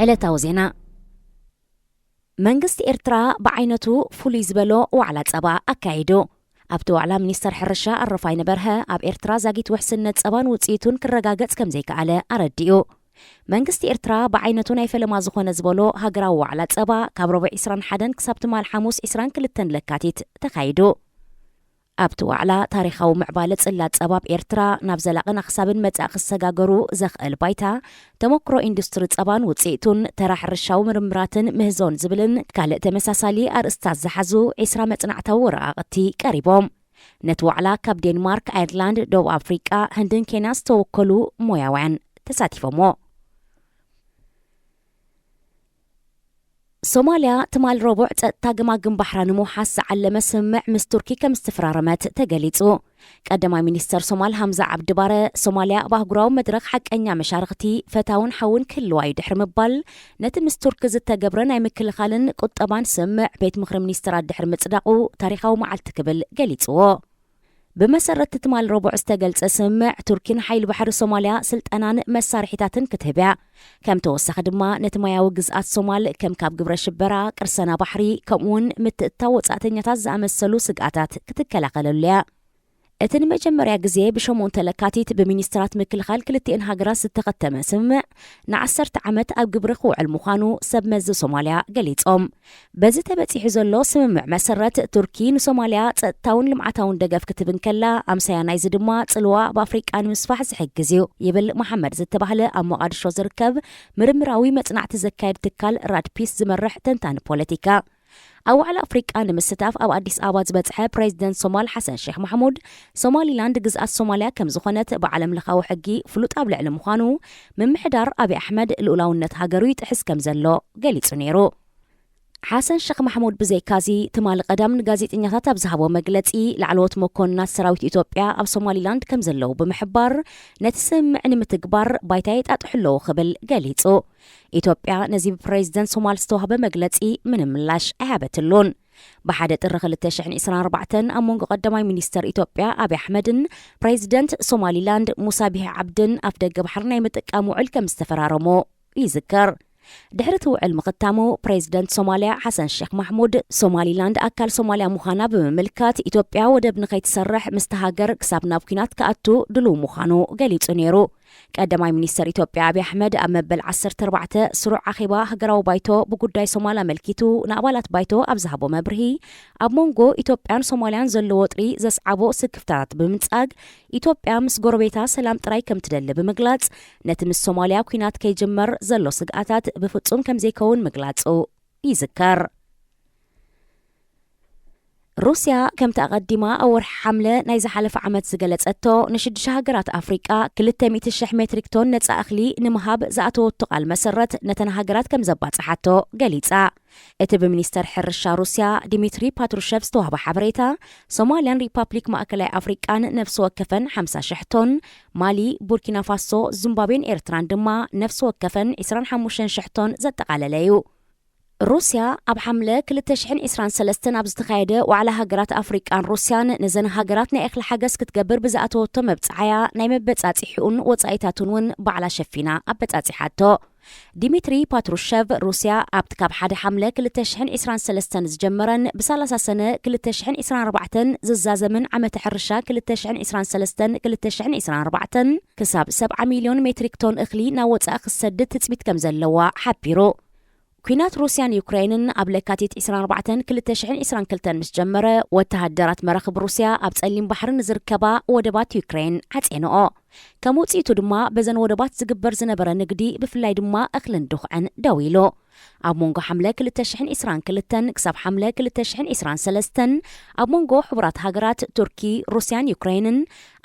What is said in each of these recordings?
ዕለታዊ ዜና። መንግስቲ ኤርትራ ብዓይነቱ ፍሉይ ዝበሎ ዋዕላ ጸባ ኣካይዱ። ኣብቲ ዋዕላ ሚኒስተር ሕርሻ ኣረፋይነ በርሀ ኣብ ኤርትራ ዛጊት ውሕስነት ጸባን ውጽኢቱን ክረጋገጽ ከም ዘይከኣለ ኣረዲኡ። መንግስቲ ኤርትራ ብዓይነቱ ናይ ፈለማ ዝኾነ ዝበሎ ሃገራዊ ዋዕላ ጸባ ካብ ረቡዕ ዕስራን ሓደን ክሳብ ትማል ሓሙስ ዕስራን ክልተን ለካቲት ተኻይዱ። ኣብቲ ዋዕላ ታሪኻዊ ምዕባለ ጽላት ጸባ ኣብ ኤርትራ ናብ ዘላቕን ኣኽሳብን መጻኢ ክሰጋገሩ ዘኽእል ባይታ፣ ተመክሮ ኢንዱስትሪ ጸባን ውጽኢቱን፣ ተራ ሕርሻዊ ምርምራትን ምህዞን ዝብልን ካልእ ተመሳሳሊ ኣርእስታት ዝሓዙ ዕስራ መጽናዕታዊ ወረቓቕቲ ቀሪቦም። ነቲ ዋዕላ ካብ ዴንማርክ፣ ኣየርላንድ፣ ደቡብ ኣፍሪቃ፣ ህንድን ኬንያ ዝተወከሉ ሞያውያን ተሳቲፎሞ። ሶማልያ ትማል ረቡዕ ጸጥታ ገማግም ባሕራ ንምውሓስ ዝዓለመ ስምምዕ ምስ ቱርኪ ከም ዝተፈራረመት ተገሊጹ። ቀዳማይ ሚኒስተር ሶማል ሃምዛ ዓብዲ ባረ፣ ሶማልያ ኣብ ኣህጉራዊ መድረኽ ሓቀኛ መሻርኽቲ፣ ፈታውን ሓውን ክህልዋ እዩ ድሕሪ ምባል፣ ነቲ ምስ ቱርኪ ዝተገብረ ናይ ምክልኻልን ቁጠባን ስምምዕ ቤት ምኽሪ ሚኒስተራት ድሕሪ ምጽዳቑ ታሪኻዊ መዓልቲ ክብል ገሊጽዎ። ብመሰረት ትማል ረቡዕ ዝተገልጸ ስምምዕ፣ ቱርኪ ንሓይሊ ባሕሪ ሶማልያ ስልጠናን መሳርሒታትን ክትህብ እያ። ከም ተወሳኺ ድማ፣ ነቲ ማያዊ ግዝኣት ሶማል ከም ካብ ግብረ ሽበራ፣ ቅርሰና ባሕሪ፣ ከምኡውን ምትእትታው ወጻእተኛታት ዝኣመሰሉ ስግኣታት ክትከላኸለሉ እያ። እቲ ንመጀመርያ ግዜ ብሸሞንተ ለካቲት ብሚኒስትራት ምክልኻል ክልቲኤን ሃገራት ዝተኸተመ ስምምዕ፣ ንዓሰርተ ዓመት ኣብ ግብሪ ክውዕል ምዃኑ ሰብ መዚ ሶማልያ ገሊጾም። በዚ ተበጺሑ ዘሎ ስምምዕ መሰረት፣ ቱርኪ ንሶማልያ ጸጥታውን ልምዓታውን ደገፍ ክትህብ እንከላ፣ ኣምሳያ ናይዚ ድማ ጽልዋ ኣብ ኣፍሪቃ ንምስፋሕ ዝሕግዝ እዩ ይብል መሓመድ ዝተባህለ ኣብ ሞቓድሾ ዝርከብ ምርምራዊ መጽናዕቲ ዘካየድ ትካል ራድፒስ ዝመርሕ ተንታኒ ፖለቲካ። ኣብ ዋዕላ ኣፍሪቃ ንምስታፍ ኣብ ኣዲስ ኣበባ ዝበጽሐ ፕሬዚደንት ሶማል ሓሰን ሼክ ማሕሙድ፣ ሶማሊላንድ ግዝኣት ሶማልያ ከም ዝኾነት ብዓለም ለኻዊ ሕጊ ፍሉጥ ኣብ ልዕሊ ምዃኑ፣ ምምሕዳር ኣብይ ኣሕመድ ልኡላውነት ሃገሩ ይጥሕስ ከም ዘሎ ገሊጹ ነይሩ። ሓሰን ሸኽ ማሕሙድ ብዘይካዚ፣ ትማሊ ቀዳም ንጋዜጠኛታት ኣብ ዝሃቦ መግለጺ፣ ላዕለዎት መኮንናት ሰራዊት ኢትዮጵያ ኣብ ሶማሊላንድ ከም ዘለዉ ብምሕባር፣ ነቲ ስምምዕ ንምትግባር ባይታ የጣጥሑ ኣለዉ ክብል ገሊጹ። ኢትዮጵያ ነዚ ብፕሬዚደንት ሶማል ዝተዋህበ መግለጺ ምንም ምላሽ ኣይሃበትሉን። ብሓደ ጥሪ ክልተ ሽሕን ዕስራን ኣርባዕተን ኣብ መንጎ ቀዳማይ ሚኒስተር ኢትዮጵያ ኣብይ ኣሕመድን ፕሬዚደንት ሶማሊላንድ ሙሳ ቢሂ ዓብድን ኣፍደገ ባሕሪ ናይ ምጥቃም ውዕል ከም ዝተፈራረሙ ይዝከር። ድሕሪ እቲ ውዕል ምኽታሙ፣ ፕሬዚደንት ሶማልያ ሓሰን ሼክ ማሕሙድ፣ ሶማሊላንድ ኣካል ሶማልያ ምዃና ብምምልካት፣ ኢትዮጵያ ወደብ ንኸይትሰርሕ ምስቲ ሃገር ክሳብ ናብ ኲናት ክኣቱ ድሉው ምዃኑ ገሊጹ ነይሩ። ቀዳማይ ሚኒስተር ኢትዮጵያ ኣብይ ኣሕመድ ኣብ መበል ዓሰርተ ኣርባዕተ ስሩዕ ኣኼባ ሃገራዊ ባይቶ ብጉዳይ ሶማል ኣመልኪቱ ንኣባላት ባይቶ ኣብ ዝሃቦ መብርሂ፣ ኣብ መንጎ ኢትዮጵያን ሶማልያን ዘሎ ወጥሪ ዘስዓቦ ስክፍታታት ብምንጻግ፣ ኢትዮጵያ ምስ ጎረቤታ ሰላም ጥራይ ከም ትደሊ ብምግላጽ፣ ነቲ ምስ ሶማልያ ኲናት ከይጅመር ዘሎ ስግኣታት ብፍጹም ከም ዘይከውን ምግላጹ ይዝከር። ሩስያ፣ ከምቲ ኣቐዲማ ኣብ ወርሒ ሓምለ ናይ ዝሓለፈ ዓመት ዝገለጸቶ፣ ንሽዱሽተ ሃገራት ኣፍሪቃ ክልተ ሚእቲ ሽሕ ሜትሪክ ቶን ነጻ እኽሊ ንምሃብ ዝኣተወቶ ቃል መሰረት፣ ነተን ሃገራት ከም ዘባጽሓቶ ገሊጻ። እቲ ብሚኒስተር ሕርሻ ሩስያ ዲሚትሪ ፓትሩሸቭ ዝተዋህበ ሓበሬታ፣ ሶማልያን ሪፓብሊክ ማእከላይ ኣፍሪቃን ነፍሲ ወከፈን ሓምሳ ሽሕ ቶን፣ ማሊ፣ ቡርኪና ፋሶ፣ ዚምባብዌን ኤርትራን ድማ ነፍሲ ወከፈን ዕስራን ሓሙሽተን ሽሕ ቶን ዘጠቓለለ እዩ። ሩስያ ኣብ ሓምለ ክልተ ሽሕን ዕስራን ሰለስተን ኣብ ዝተኻየደ ዋዕላ ሃገራት ኣፍሪቃን ሩስያን፣ ነዘን ሃገራት ናይ እኽሊ ሓገዝ ክትገብር ብዝኣተወቶ መብጽዓያ፣ ናይ መበጻጽሒኡን ወጻኢታቱን እውን ባዕላ ሸፊና ኣበጻጺሓቶ። ዲሚትሪ ፓትሩሸቭ፣ ሩስያ ኣብቲ ካብ ሓደ ሓምለ ክልተ ሽሕን ዕስራን ሰለስተን ዝጀመረን ብሰላሳ ሰነ ክልተ ሽሕን ዕስራን ኣርባዕተን ዝዛዘምን ዓመተ ሕርሻ ክልተ ሽሕን ዕስራን ሰለስተን ክልተ ሽሕን ዕስራን ኣርባዕተን ክሳብ ሰብዓ ሚልዮን ሜትሪክ ቶን እኽሊ ናብ ወጻኢ ክትሰድድ ትጽቢት ከም ዘለዋ ሓቢሩ። ኲናት ሩስያን ዩክሬንን ኣብ ለካቲት ዕስራን ኣርባዕተን ክልተ ሽሕን ዕስራን ክልተን ምስ ጀመረ፣ ወተሃደራት መራኽብ ሩስያ ኣብ ጸሊም ባሕሪ ንዝርከባ ወደባት ዩክሬን ዓጼንኦ። ከም ውጽኢቱ ድማ፣ በዘን ወደባት ዝግበር ዝነበረ ንግዲ፣ ብፍላይ ድማ እኽልን ድኹዕን ደው ኢሉ። ኣብ መንጎ ሓምለ ክልተ ሽሕን ዕስራን ክልተን ክሳብ ሓምለ ክልተ ሽሕን ዕስራን ሰለስተን፣ ኣብ መንጎ ሕቡራት ሃገራት፣ ቱርኪ፣ ሩስያን ዩክሬንን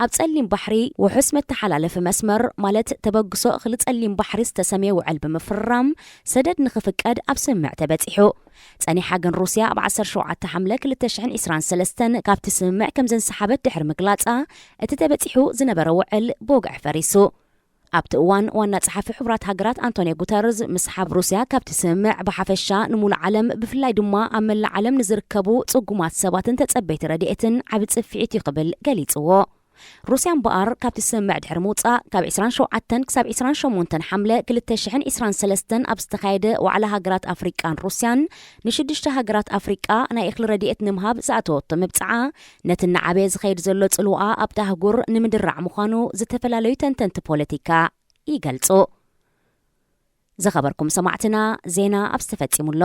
ኣብ ጸሊም ባሕሪ ውሑስ መተሓላለፊ መስመር፣ ማለት ተበግሶ እኽሊ ጸሊም ባሕሪ ዝተሰምየ ውዕል ብምፍርራም፣ ሰደድ ንኽፍቀድ ኣብ ስምምዕ ተበጺሑ። ጸኒሓ ግን ሩስያ ኣብ ዓሰርተ ሸውዓተ ሓምለ ክልተ ሽሕን ዕስራን ሰለስተን ካብቲ ስምምዕ ከም ዘንሰሓበት ድሕሪ ምግላጻ፣ እቲ ተበጺሑ ዝነበረ ውዕል ብወግዒ ፈሪሱ። ኣብቲ እዋን፣ ዋና ጸሓፊ ሕቡራት ሃገራት ኣንቶንዮ ጉተርዝ፣ ምስሓብ ሩስያ ካብቲ ስምምዕ ብሓፈሻ ንሙሉእ ዓለም፣ ብፍላይ ድማ ኣብ መላእ ዓለም ንዝርከቡ ጽጉማት ሰባትን ተጸበይቲ ረድኤትን ዓቢ ጽፍዒት እዩ ክብል ገሊጽዎ። ሩስያ እምበኣር ካብቲ ስምምዕ ድሕሪ ምውጻእ፣ ካብ ዕስራን ሸውዓተን ክሳብ ዕስራን ሸሞንተን ሓምለ ክልተ ሽሕን ዕስራን ሰለስተን ኣብ ዝተኻየደ ዋዕላ ሃገራት ኣፍሪቃን ሩስያን፣ ንሽዱሽተ ሃገራት ኣፍሪቃ ናይ እኽሊ ረድኤት ንምሃብ ዝኣተወቶ ምብጻዓ፣ ነቲ እናዓበየ ዝኸይድ ዘሎ ጽልዋኣ ኣብታ ኣህጉር ንምድራዕ ምዃኑ ዝተፈላለዩ ተንተንቲ ፖለቲካ ይገልጹ። ዝኸበርኩም ሰማዕትና፣ ዜና ኣብዚ ተፈጺሙ ኣሎ።